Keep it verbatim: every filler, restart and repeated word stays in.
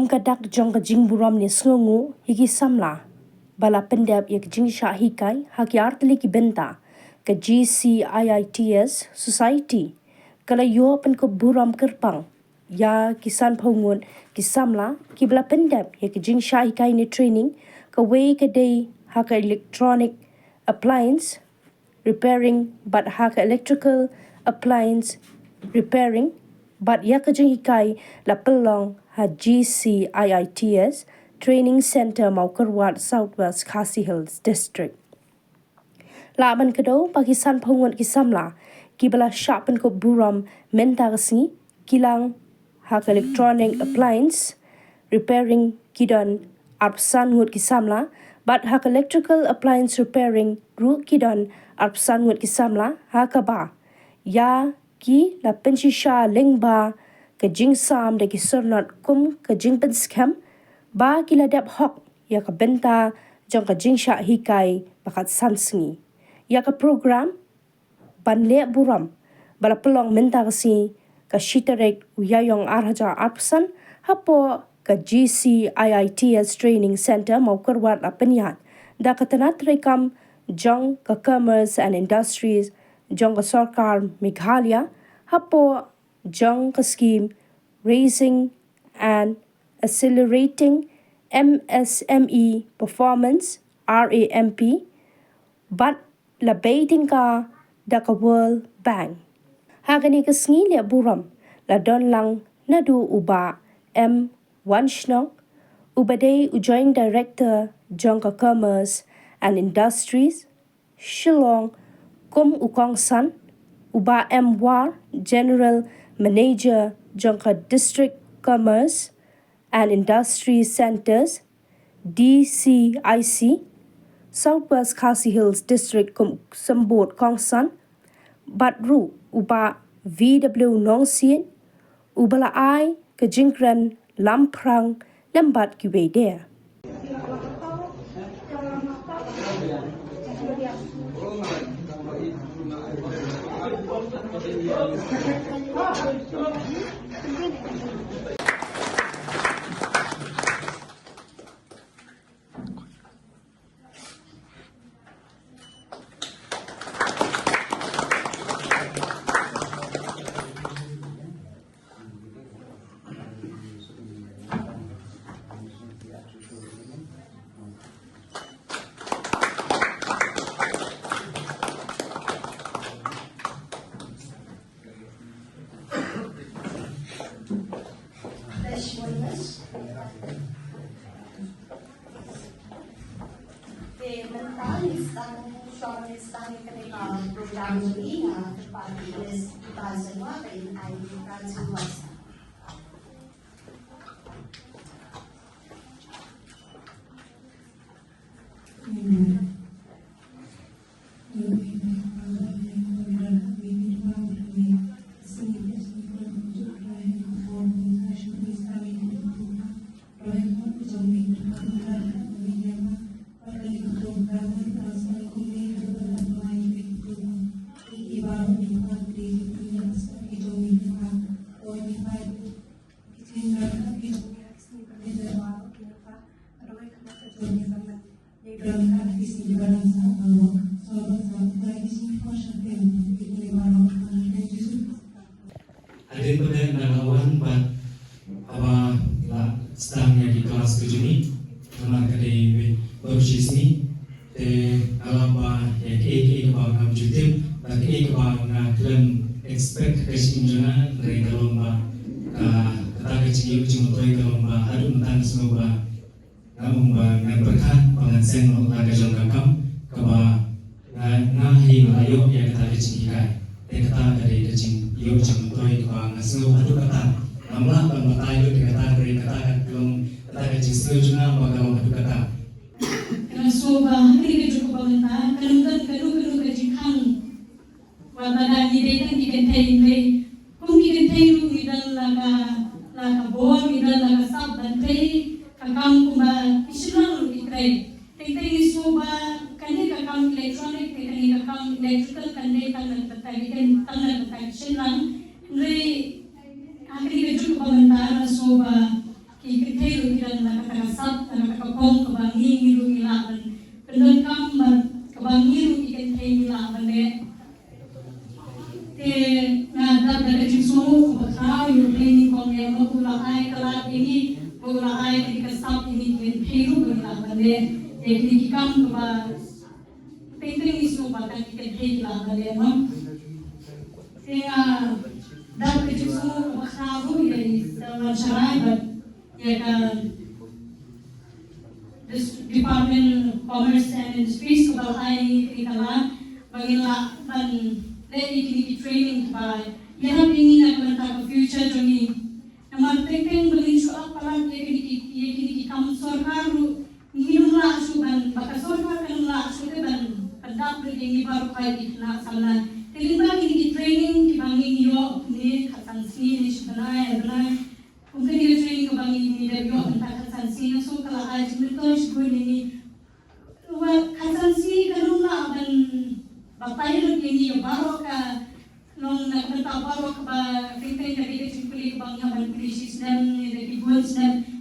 Ka dak jong ka jingburom ne sngewnguh ïa ki samla ba la pyndep ïa ka jingshah hikai ha ki artylli ki bynta, ka G C I I T S Society ka la ïoh pynkup burom kyrpang ïa ki sanphew ngut ki samla kiba la pyndep ïa ka jingshah hikai ne training, kawei ka dei ha ka electronic appliance repairing bad ha ka electrical appliance repairing, bad ïa ka jinghikai la pynlong ha G C I I T S Training Centre, Mawkyrwat, South West Khasi Hills District. La ban kdew ba ki sanphew ngut ki samla kiba la shah pynkup burom mynta ka sngi ki long ha ka electronic appliance repairing ki don arphew san ngut ki samla, bad ha ka electrical appliance repairing ruh ki don arphew san ngut ki samla, ha kaba ïa ki la pynshisha lyngba ka jingsam da ki syrnod kum ka jingpynskhem ba ki la dep hok ïa ka bynta jong ka jingshah hikai ba khatsan sngi. Ïa ka program ban leh burom ba la pynlong mynta ka sngi, ka shi tarik u Ïaïong ar hajar arphew san, hapoh ka G C I I T S Training Centre, Mawkyrwat, la pynïaid da ka tnat treikam jong ka Commerce and Industries jong ka Sorkar Meghalaya, hapoh jong ka skim Raising and Accelerating M S M E Performance, R A M P, bad la bei tyngka da ka World Bank. Ha kane ka sngi leh burom la don lang naduh u Bah M Wanshnong, uba dei u Joint Director jong ka Commerce and Industries Shillong kum u kongsan, u Bah M War, General Manager jong ka District Commerce and Industry Centres, D C I C, South West Khasi Hills District kum u symbud kongsan, bad ruh u Bah V W Nongsiej, uba la ai ka jingkren lamphrang lem bad kiwei de. Te mynta ngi sdang, shuwa ngi sdang ïa kane ka program jong ngi, nga kyrpad ïa u Miss Iba Jingwa ba in ai ïa ka jingwan. Hadien ba dei na ka wan bad haba la sdang ïa ki klas ka jong ngi, namar ka dei baroh shi sngi, te nga la ba ïa kaei kaei kaba ngam ju tip bad kaei kaba nga khlem expect ha ka jingim jong nga, hynrei ka long ba ka, kata ka jingïoh jingmyntoi ka long ba haduh mynta nga sngew ba Nga ong ba ngan pyrkhat ba ngan seng noh la ka jong ka kam kaba nga, nga hi nga la ïoh ïa kata ka jinghikai. Te kata ka dei ka jingïoh jingmyntoi kaba nga sngew haduh katta. Ngam lah ban batai lut ïa kata, hynrei kata ka long kata ka jingsngew jong nga ba ka long haduh katta. Nga sngew ba ha kane ka juk kaba mynta ka long kano kano ka jingkhang. Wat lada ngi dei tang ki kynthei, hynrei kum ki kynthei ruh ngi don la ka, la ka bor, ngi don la ka sap ban trei ka kam kumba ki shynrang ruh ki trei. Teng teng ngi sngew ba kane ka kam electronic, kane ka kam electrical kan dei tang na ka bynta ki kyn-, tang na ka bynta ki shynrang. Hynrei ha kane ka juk kaba mynta nga sngew ba ki kynthei Training kong ïa mo, u la ai ka lad ïa ngi, u la ai ka sap ïa ngi, ïa ngi ruh ba ngi lah ban leh ïa kine ki kam kaba teng teng ngi sngewbha ba ki kynthei ki lah ban leh mo. Te nga dap ka jingsngew kaba khraw ruh ïa i Salman Sharai bad ïa ka Department of Commerce and Industries kaba la ai ïa ngi ka lad ba ngin lah ban leh ïa kine ki training kiba ïarap ïa ngi na ka bynta ka future jong ngi. Namar teng teng ba ngin shu ap palat ïa kine ki, ïa kine ki kam sorkar ruh, ngim lah shuh ban, ba ka sorkar kam lah shuh te ban pyndap lut ïa ngi baroh ïa ki khynnah samla. Te lyngba kine ki training kiba ngin ïoh ne khatsan sngi ne shi bnai ar bnai, kum kane ka training kaba ngi, ngi dang ïoh mynta khatsan sngi, nga sngew ka la ai jingmyntoi shibun ïa ngi. Wa khatsan sngi kan ym lah ban batai lut ïa ngi ïa baroh ka long na ka bynta baroh kaba teng teng ka dei ka jingpule kaba ngi hap ban pule shi snem ne da ki bun snem.